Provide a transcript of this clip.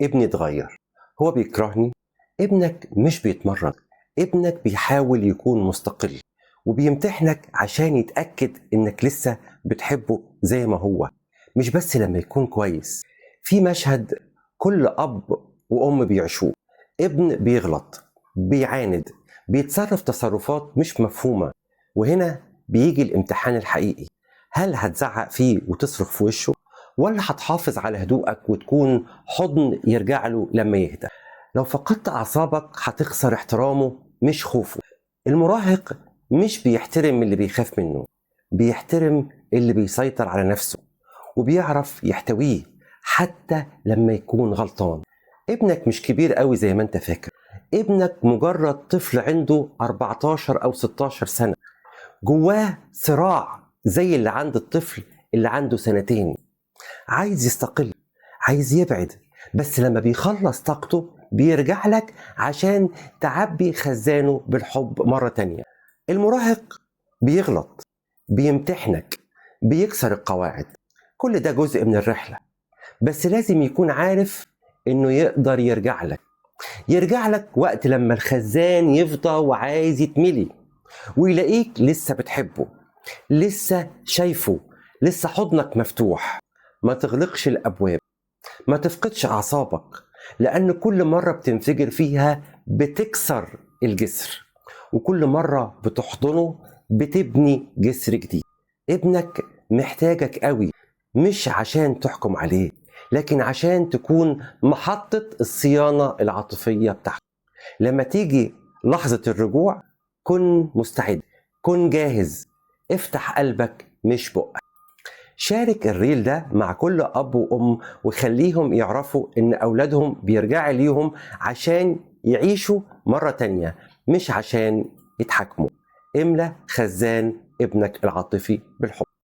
ابني اتغير، هو بيكرهني. ابنك مش بيتمرد، ابنك بيحاول يكون مستقل وبيمتحنك عشان يتأكد انك لسه بتحبه زي ما هو، مش بس لما يكون كويس. في مشهد كل أب وأم بيعيشوه، ابن بيغلط، بيعاند، بيتصرف تصرفات مش مفهومة، وهنا بيجي الامتحان الحقيقي. هل هتزعق فيه وتصرخ في وشه، ولا هتحافظ على هدوءك وتكون حضن يرجع له لما يهدى؟ لو فقدت أعصابك هتخسر احترامه مش خوفه. المراهق مش بيحترم اللي بيخاف منه، بيحترم اللي بيسيطر على نفسه وبيعرف يحتويه حتى لما يكون غلطان. ابنك مش كبير قوي زي ما انت فاكر، ابنك مجرد طفل عنده 14 أو 16 سنة، جواه صراع زي اللي عند الطفل اللي عنده سنتين، عايز يستقل، عايز يبعد، بس لما بيخلص طاقته بيرجع لك عشان تعبي خزانه بالحب مرة تانية. المراهق بيغلط، بيمتحنك، بيكسر القواعد، كل ده جزء من الرحلة، بس لازم يكون عارف انه يقدر يرجع لك، يرجع لك وقت لما الخزان يفضى وعايز يتملي، ويلاقيك لسه بتحبه، لسه شايفه، لسه حضنك مفتوح. ما تغلقش الأبواب، ما تفقدش أعصابك، لأن كل مرة بتنفجر فيها بتكسر الجسر، وكل مرة بتحضنه بتبني جسر جديد. ابنك محتاجك قوي، مش عشان تحكم عليه، لكن عشان تكون محطة الصيانة العاطفية بتاعته. لما تيجي لحظة الرجوع كن مستعد، كن جاهز، افتح قلبك مش بقك. شارك الريل ده مع كل أب وأم وخليهم يعرفوا إن أولادهم بيرجعوا ليهم عشان يعيشوا مرة تانية، مش عشان يتحاكموا. املأ خزان ابنك العاطفي بالحب.